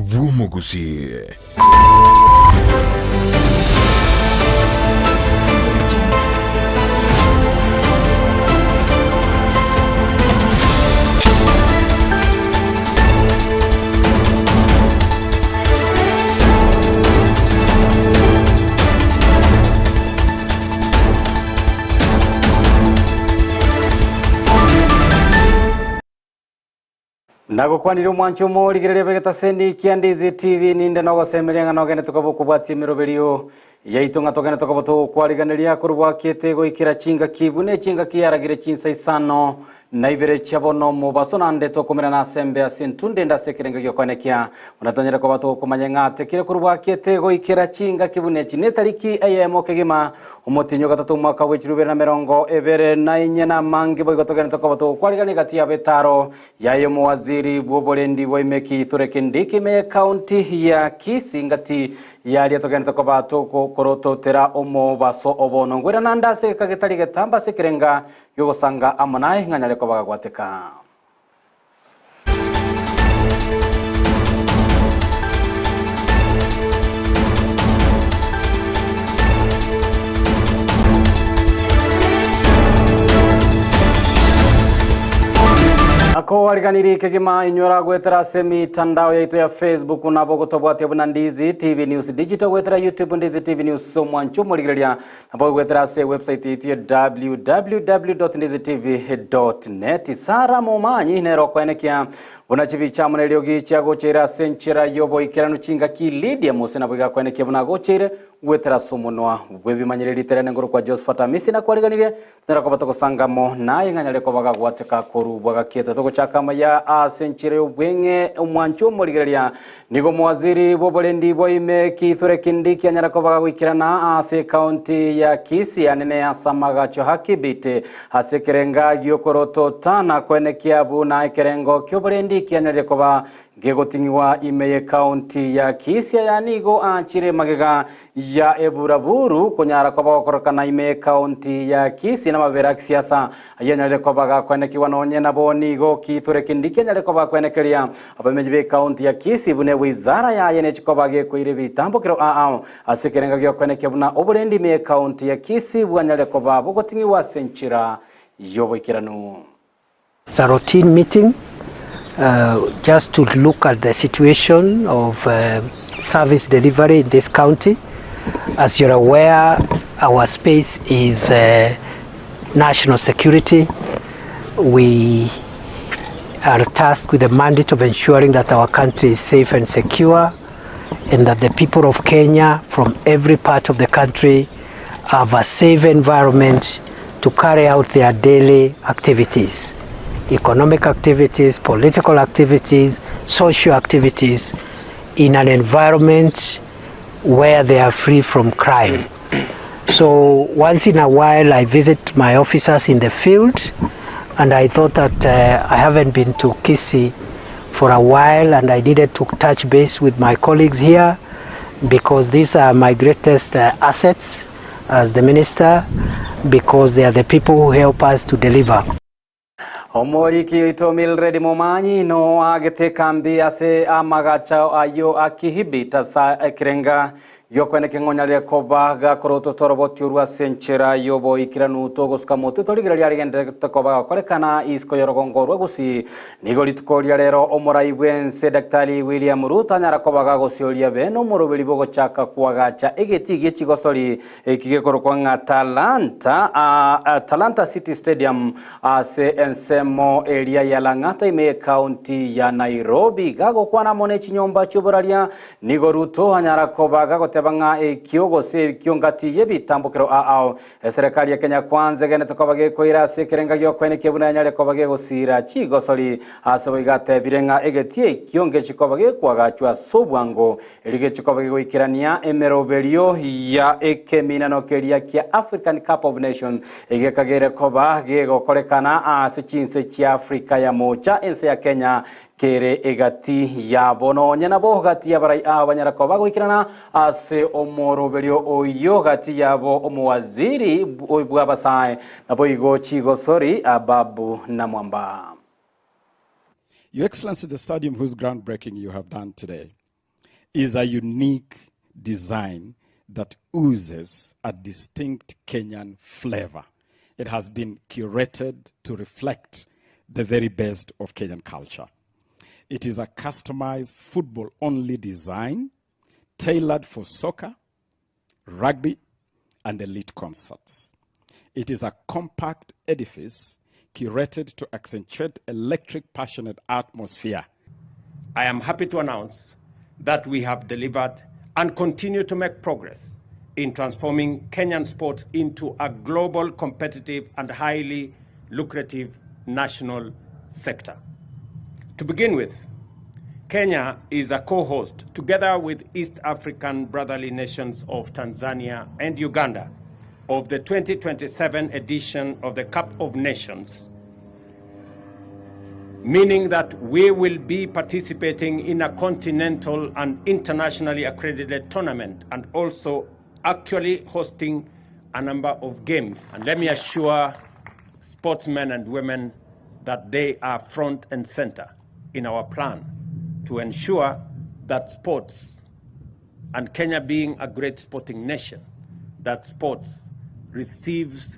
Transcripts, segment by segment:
bw'Omogusii. Nagokwanire omwancho omorigereria bw'egetaseni kia Ndizi TV ninde nogosemeria ng'a nogende tokoba okobwatia emeroberio yaito ng'a togende tokoba togokwariganeria korwa bwakiete goikera chingaki buna echingaki yaragire chinsa isano na ibere chia bono omobaso naende tokomerana ase embe ase entunde ende ase ekerengo gi'okoenekia buna tonyare koba togokomanya ng'a tekire korwa bwakiete goikera chingaki buna echi netariki eyemo kegima Omotienyi o gatato omwaka bwe chilifu ibere na emerongo ebere na inye na amange boigo togenderete koba togokwarigania egati y'abetaro yaye omowaziri bw'oborendi bwa ime Kithure Kindiki ime y'ekaunti ya Kisii ngati yaria togenderete koba togokorototera omobaso o bono ngwera naende ase egeka getari getambe ase ekerenga gi'ogosanga amo naye ng'a nyare koba gagwateka. Akoariganirie kegima inyora goetera ase emitandao yaito ya Facebook nabo gotobwatia buna Ndizi TV News Digital goetera YouTube Ndizi TV News omwancho omorigereria Nabo goetera ase website yaito ya www.ndizitv.net. Sarah Momanyi nere okoenekia buna chibicha amo neriogi chiagocheire ase enchera y'oboikeranu chingaki Lydia Mose nabo iga akoenekia buna agocheire goetera ase omonwa bw'ebimanyereri riterane ngorokwa Josephat Amisi nakwariganirie tonyare koba togosanga amo naye ng'a nyare koba gagwateka korubwa gakiete togochaka amaya ase enchera y'obweng'e omwancho omorigereria Nigo omowaziri bw'oborendi bwa ime Kithure Kindiki anyare koba gagoikerana ase ekaunti ya Kisii anene ase amagacho a Kibiti ase ekerenga gi'okorotota na koenekia buna ekerengo ki'oborendi kianyarire koba gegoting'igwa ime y'ekaunti ya Kisii. Aya nigo aachire magega ya eburaburu konyara koba gokorokana ime y'ekaunti ya Kisii namabera a kisiasa ayio anyarire koba gakoenekigwa nonye nabo nigo Kithure Kindiki anyare koba akoenekeria abamenyi b'ekaunti ya Kisii buna ewizara yaye nechi koba gekoira ebitambokero ao ase ekerengo giokoenekia buna oborendi ime y'ekaunti ya Kisii bwanyarire koba bogoting'igwa ase enchera y'oboikeranu. It's a routine meeting just to look at the situation of service delivery in this county. As you're aware, our space is national security. We are tasked with the mandate of ensuring that our country is safe and secure and that the people of Kenya from every part of the country have a safe environment to carry out their daily activities, economic activities, political activities, social activities in an environment where they are free from crime. So once in a while I visit my officers in the field and I thought that uh, I haven't been to Kisii for a while and I needed to touch base with my colleagues here because these are my greatest uh, assets as the minister because they are the people who help us to deliver. Omoriki oito Mildred Momanyi no agete kambi ase amagacha ayio akihibit ase ekerenga gi'okoene keng'onyarire koba gakorotwa toroboti orwo ase enchera y'oboikeranu togosuka motwe torigereria arigendererete koba gakorekana isiko y'orogongo rwa Gusii. Nigo rituko ria rero omorai bw'ense Daktari William Ruto anyara koba gagosioria bene omoroberi bw'ogochaka koagacha egetii gie chigosori eki gekorokwa ng'a Talanta Talanta City Stadium ase ensemo eria ya Lang'ata ime y'Ekaunti ya Nairobi. Gagokwana amo ne chinyomba chi'oboraria, nigo Ruto anyara koba gagoteba ng'a ekio gose ekio ngati y'ebitambokero ao Eserekari ya Kenya Kwanza egenete koba gekoira ase ekerenga gi'okoenekia buna enyare koba gegosiira chigosori. Ase boigo atebire ng'a egetii ekio ngechi koba gekoagachwa ase obwango, erio gechi koba gegoikerania emeroberio ya ekeminano keria kia African Cup of Nations egekagere koba gegokorekana ase chinse chia Africa ya Mocha ense ya Kenya Kere egati yabo nonya nabo gati y'abarai aba banyara koba bagoikerana ase omoroberio oyio gati yabo omowaziri bw'abasae, naboigo chigosori Ababu Namwamba. Your Excellency, the stadium whose groundbreaking you have done today. is a unique design that oozes a distinct Kenyan flavor. It has been curated to reflect the very best of Kenyan culture. It is a customized football only design tailored for soccer, rugby, and elite concerts. It is a compact edifice curated to accentuate electric, passionate atmosphere. I am happy to announce that we have delivered and continue to make progress in transforming Kenyan sports into a global, competitive, and highly lucrative national sector. To begin with, Kenya is a co host, together with East African brotherly nations of Tanzania and Uganda, of the 2027 edition of the Cup of Nations, meaning that we will be participating in a continental and internationally accredited tournament and also actually hosting a number of games. And let me assure sportsmen and women that they are front and center in our plan to ensure that sports, and Kenya being a great sporting nation, that sports receives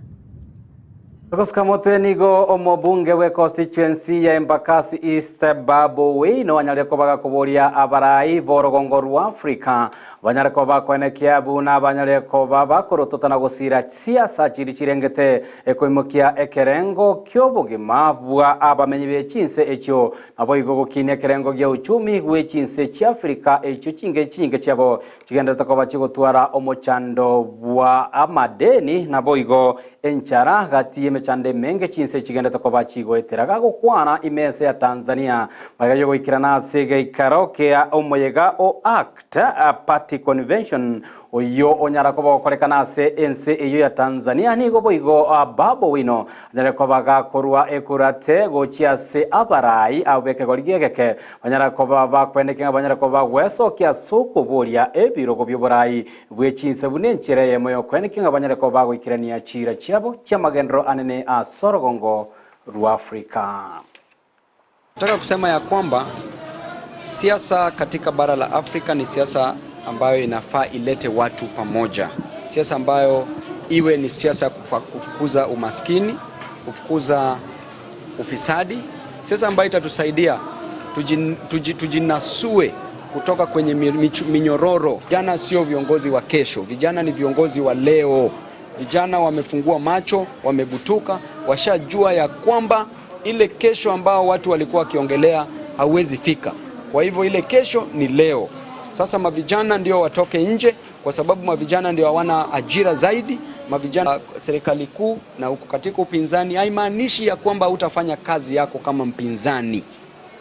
Gosika motwe nigo omobunge we constituency ya Embakasi East Babu Owino anyarire kobaga koboria abarai borogongo rwa Africa banyare koba koenekia buna banyare koba bakorototana gosira siasa chiri chirengete ekoimokia ekerengo kiobogima bwa abamenyi be chinse ekyo nabo igo gokinia ekerengo gia uchumi gwe chinse chia Africa ekyo chinge chinge chiabo chigendete koba chigotwara omochando bwa amadeni nabo igo enchara gati y'emechando emenge chinse chigendete koba chigoetera gagokwana imese ya Tanzania bagayo goikirana ase geikaro kia omoyega o ACT Party Convention oyo onyara koba gokorekana ase ense eyo ya Tanzania nigo boigo Babu Owino anyare koba gakorwa ekurate gochia ase abarai abo bekegori giegeke banyara koba bakwendekenga banyara koba gwesokia ase okoboria ebirogo bya oborai bwechinse buna enchera eyemo yokwendekenga banyare koba bagoikerania chira chiabo chiamagendero anene ase orogongo rwa Africa. Nataka kusema ya kwamba siasa katika bara la Afrika ni siasa ambayo inafaa ilete watu pamoja, siasa ambayo iwe ni siasa ya kufukuza umaskini, kufukuza ufisadi, siasa ambayo itatusaidia tujinasue kutoka kwenye minyororo. Vijana sio viongozi wa kesho, vijana ni viongozi wa leo. Vijana wamefungua macho, wamegutuka, washajua ya kwamba ile kesho ambao watu walikuwa wakiongelea hauwezi fika. Kwa hivyo ile kesho ni leo. Sasa mavijana ndio watoke nje, kwa sababu mavijana ndio hawana ajira zaidi. Mavijana serikali kuu na huko katika upinzani, haimaanishi ya kwamba hutafanya kazi yako kama mpinzani.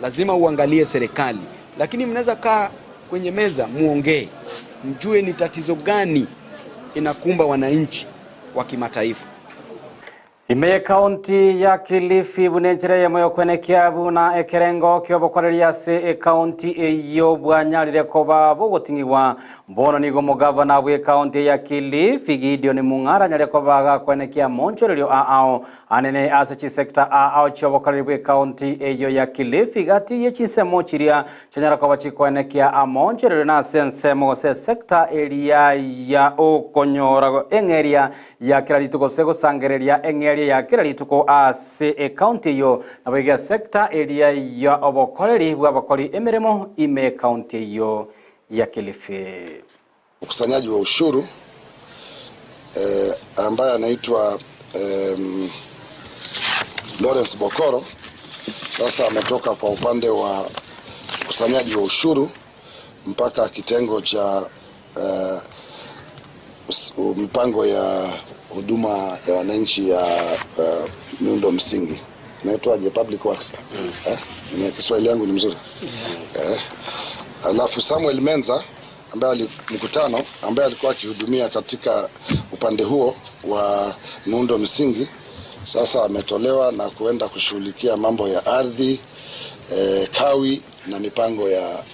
Lazima uangalie serikali, lakini mnaweza kaa kwenye meza muongee, mjue ni tatizo gani inakumba wananchi wa kimataifa. Ime kaunti ya Kilifi bunenjere yemo yokwenekia buna ekerengo kiobokoreria ase ekaunti eyo bwanyarire koba bogoting'iwa mbono nigo mugavana bwe kaunti ya Kilifi Gideon Mung'ara anyarire koba gakwenekia monchorerio ao anene ase chisekta ao chiobokoreri bwe kaunti eyo ya Kilifi gati ye chinsemo chiria chianyara koba chikwenekia amonchorerio na ase ensemo gose sekta eria ya okonyora eng'eria ya kera rituko gose gosangereria eng'eria ya kera rituko ase ekaunti eyo nabo iga sekta eria ya obokoreri bwa abakori emeremo ime kaunti eyo ya Kilifi. Ukusanyaji wa ushuru ambaye anaitwa Lawrence Bokoro sasa ametoka kwa upande wa ukusanyaji wa ushuru mpaka kitengo cha mipango ya huduma ya wananchi ya miundo msingi inaitwaje, public works. Kiswahili yangu ni mzuri. Alafu Samuel Menza ambaye mkutano ambaye alikuwa akihudumia katika upande huo wa miundo msingi sasa ametolewa na kuenda kushughulikia mambo ya ardhi, kawi na mipango ya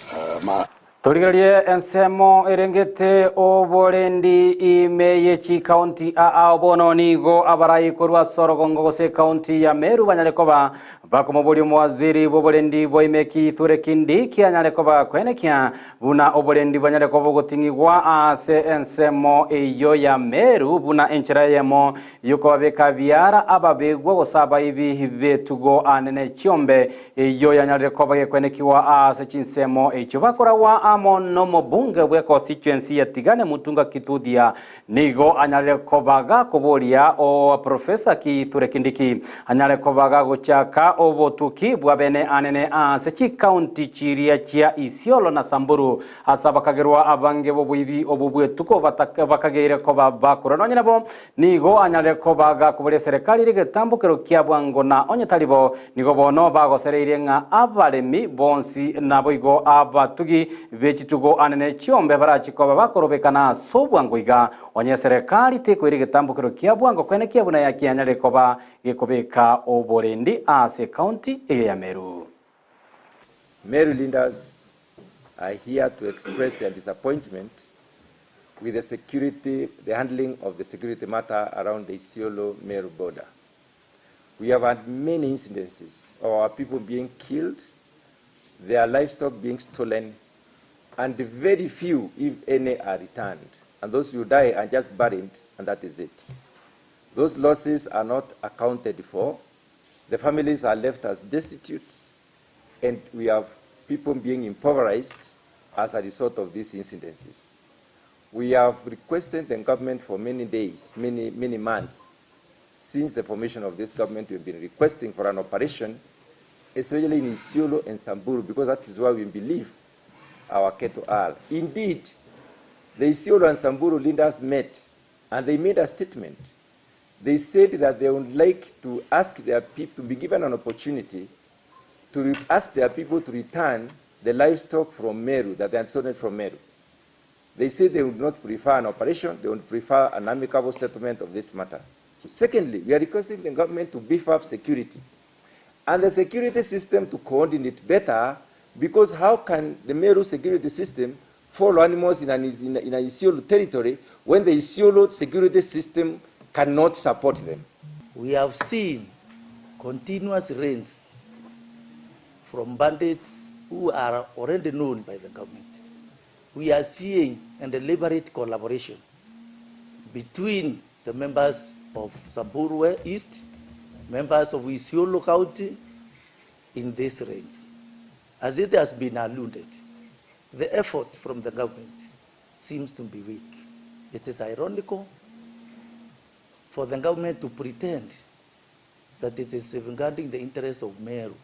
Torigererie ensemo erengete oborendi ime ye chikaunti ao bono nigo abarai korwa ase orogongo gose ekaunti ya Meru banyare koba bakomoboria omowaziri bw'oborendi bwa ime Kithure Kindiki anyare koba kwenekia buna oborendi bwanyare koba ogoting'igwa ase ensemo eyio ya Meru buna enchera eyemo y'okobabeka biara ababegwa gose abaibi b'etugo anene chiombe Eyio yanyarire koba gekwenekiwa ase chinsemo echio bakoragwa amo nomobunge bwe constituency ya Tigane Mutunga Kituthia nigo anyarire koba gakoboria o Professor Kithure Kindiki anyare koba gagochaka obotuki bwa bene anene ase chicounty chiria chia Isiolo na Samburu ase abakagerwa abange boboibi obo bwetuko bakageire koba bakorwa nonye nabo Nigo anyare koba gakoboria eserekari ere egetambokero kia bwango na onye tari bo, nigo bono bagosereirie ng'a abaremi bonsi naboigo abatugi be chitugo anene chiombe barachie koba bakorobekana ase obwango iga. Onye eserekari tekoira egetambokero kia bwango kwenekia buna yakianyarire koba gekobeka oborendi ase ekaunti eye ya Meru. Meru leaders are here to express their disappointment with the security, the handling of the security matter around the Isiolo-Meru border. We have had many incidences of our people being killed, their livestock being stolen, and very few, if any, are returned. And those who die are just buried, and that is it. Those losses are not accounted for. The families are left as destitutes, and we have people being impoverished as a result of these incidences. We have requested the government for many days, many, many months, since the formation of this government, we've been requesting for an operation, especially in Isiolo and Samburu, because that is where we believe our cattle are. Indeed, the Isiolo and Samburu leaders met, and they made a statement. They said that they would like to ask their people to be given an opportunity to ask their people to return the livestock from Meru, that they had stolen from Meru. They say they would not prefer an operation, they would prefer an amicable settlement of this matter. Secondly, we are requesting the government to beef up security and the security system to coordinate better, because how can the Meru security system follow animals in an, in, in an Isiolo territory when the Isiolo security system cannot support them? We have seen continuous rains from bandits who are already known by the government. We are seeing a deliberate collaboration between the members of Samburu East, members of Isiolo County in these rains. As it has been alluded, the effort from the government seems to be weak. It is ironical for the government to pretend that it is safeguarding the interest of Meru.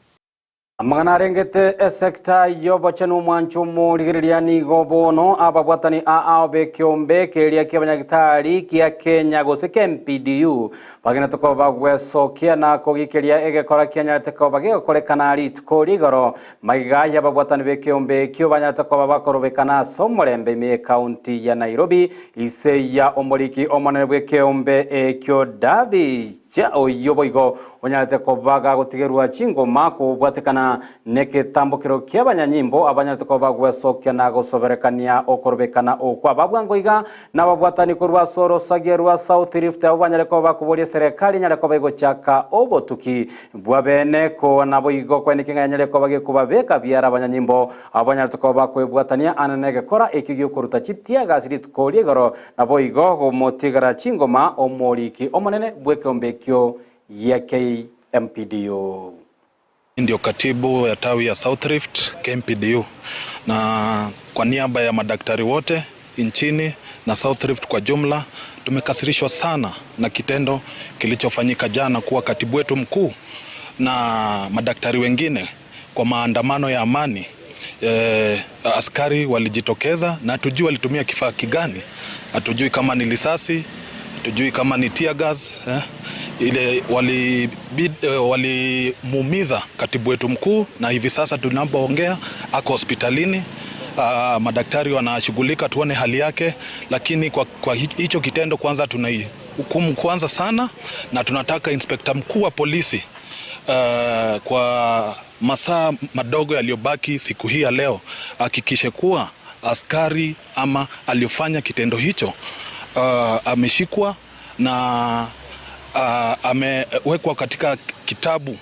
Amang'ana arengete esekta y'obochenu omwancho omorigereria nigo bono ababwatani ao b'ekeombe keria kia abanyagitari kia Kenya gose KMPDU bagenete koba gwesokia na kogikeria egekora kianyarete koba gegokorekana rituko rigoro maiga y'ababwatani b'ekeombe ekio banyarete koba bakorobekana ase omorembe ime ekaunti ya Nairobi ise ya omoriki omonene bw'ekeombe ekio Davicha oyo boigo onyarete koba gagotigerwa chingoma kobwatekana neketambokero kia abanyanyimbo abanyarete koba gwesokia na gosoberekania okorobekana okwa babwango iga nababwatani korwa ase orosagia rwa South Rift abo banyare koba bakoboria serikali nyare koba igochaka obotuki bwa bene ko nabo igo kweneki ng'a nyare koba gekobabeka biara abanyanyimbo abo banyarete koba bakwebwatania anene gekora ekio giokoruta chitiaga ase rituko rigoro nabo igo gomotigara chingoma omoriki omonene bw'ekeombe ekio ya KMPDU. Ndio katibu ya tawi ya South Rift KMPDU, na kwa niaba ya madaktari wote nchini na South Rift kwa jumla, tumekasirishwa sana na kitendo kilichofanyika jana kuwa katibu wetu mkuu na madaktari wengine kwa maandamano ya amani. Askari walijitokeza na hatujui walitumia kifaa kigani, hatujui kama ni risasi, hatujui kama ni tear gas, ile walimuumiza katibu wetu mkuu, na hivi sasa tunapoongea ako hospitalini. Madaktari wanashughulika tuone hali yake, lakini kwa hicho kitendo kwanza tunaihukumu kwanza sana, na tunataka inspekta mkuu wa polisi kwa masaa madogo yaliyobaki siku hii ya leo hakikishe kuwa askari ama aliyofanya kitendo hicho ameshikwa na amewekwa katika kitabu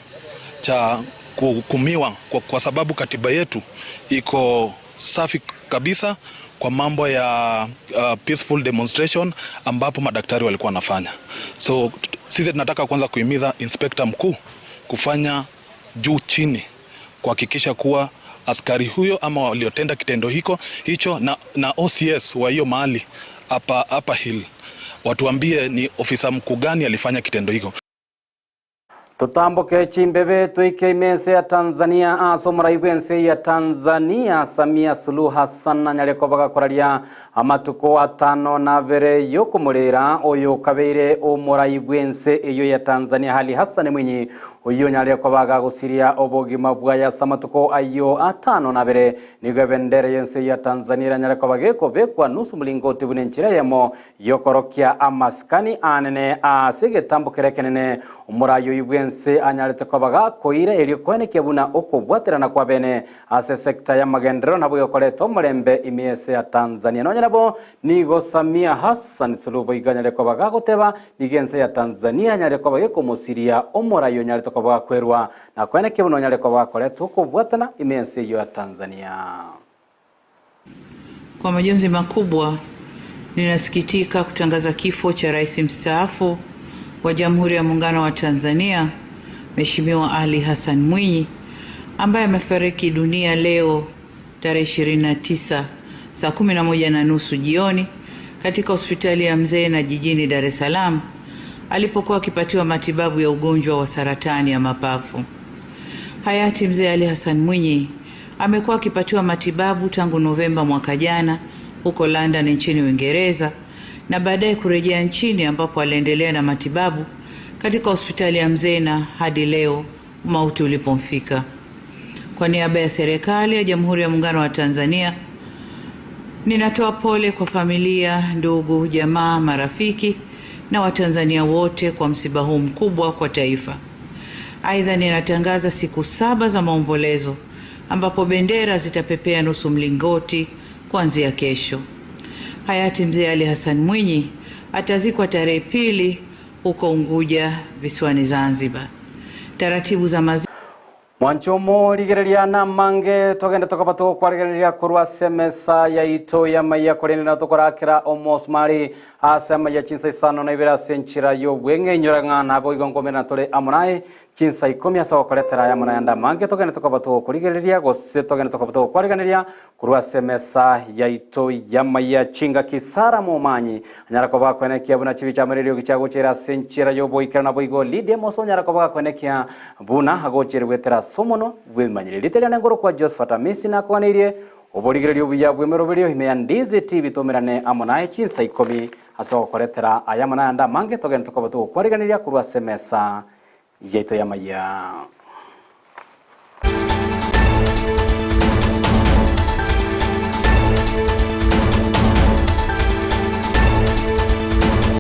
cha kuhukumiwa kwa sababu katiba yetu iko safi kabisa kwa mambo ya peaceful demonstration ambapo madaktari walikuwa wanafanya. So sisi tunataka kwanza kuhimiza inspector mkuu kufanya juu chini kuhakikisha kuwa askari huyo ama waliotenda kitendo hicho na OCS wa hiyo mahali hapa Hill watuambie ni ofisa mkuu gani alifanya kitendo hicho. Tutambuke chimbebe tuike imense ya Tanzania asomora ibwense ya Tanzania Samia Suluhu Hassan anyareko bagakoraria amatuko atano na bere yokumurira oyo kabeire omorai bwense eyo ya Tanzania hali Hassan Mwinyi oyo nyareko bagagusiria obogima bwaya samatuko ayo atano na bere nigo bendera yense ya Tanzania nyareko bageko bekwa nusu mlingoti bunenchira yemo yokorokia amaskani anene asegetambukire kenene omurayo ibwense anyarete kobaga koira erio kwenekia buna okobwaterana kwa bene ase sekta ya magenderero nabo gekoreta omorembe imiese ya Tanzania nonya nabo nigo Samia Hassan Suluhu iganyare kobaga goteba nigense ya Tanzania anyare kobaga ekomusiria omorayo nyarete kobaga kwerwa na kwenekia buna onyare kobaga koreta okobwatana imiese ya Tanzania. Kwa majonzi makubwa ninasikitika kutangaza kifo cha Rais mstaafu wa Jamhuri ya Muungano wa Tanzania Mheshimiwa Ali Hassan Mwinyi ambaye amefariki dunia leo tarehe 29 saa 11:30 jioni katika hospitali ya Mzena jijini Dar es Salaam alipokuwa akipatiwa matibabu ya ugonjwa wa saratani ya mapafu. Hayati Mzee Ali Hassan Mwinyi amekuwa akipatiwa matibabu tangu Novemba mwaka jana huko London nchini Uingereza na baadaye kurejea nchini ambapo aliendelea na matibabu katika hospitali ya Mzena hadi leo mauti ulipomfika. Kwa niaba ya serikali ya Jamhuri ya Muungano wa Tanzania ninatoa pole kwa familia, ndugu, jamaa, marafiki na Watanzania wote kwa msiba huu mkubwa kwa taifa. Aidha, ninatangaza siku 7 za maombolezo ambapo bendera zitapepea nusu mlingoti kuanzia kesho. Hayati Mzee Ali Hassan Mwinyi atazikwa tarehe 2 huko Unguja visiwani Zanzibar. Taratibu za mazishi Mwanchomo rigereria na mange togenda tokabato kwarigereria kurwa semesa ya ito ya maya korene tokorakera omosmari asema ya chinsa isano na ibera senchira yo bwenge nyoranga nabo igongomera tore amonae chinsa 10 asa koretera ya mona yanda mange togenda tokabato kurigereria gose togenda tokabato kwarigereria kurwa semesa ya ito ya maya chinga kisara momanyi anyara koba kwenekia buna chibi chamererio gichagochera senchira yo boikera nabo igo Lydia Moso nyara koba kwenekia buna agochera gwetera somono bwimanyire riteria nengoro kwa Josephat Amisi na kwanirie oborigererio buya bwemeroberio ime ya Ndizi TV tomerane amonae chinsa 10 asa koretera aya mona yanda mange togenda tokabato kwarigereria kurwa semesa yaito ya maya.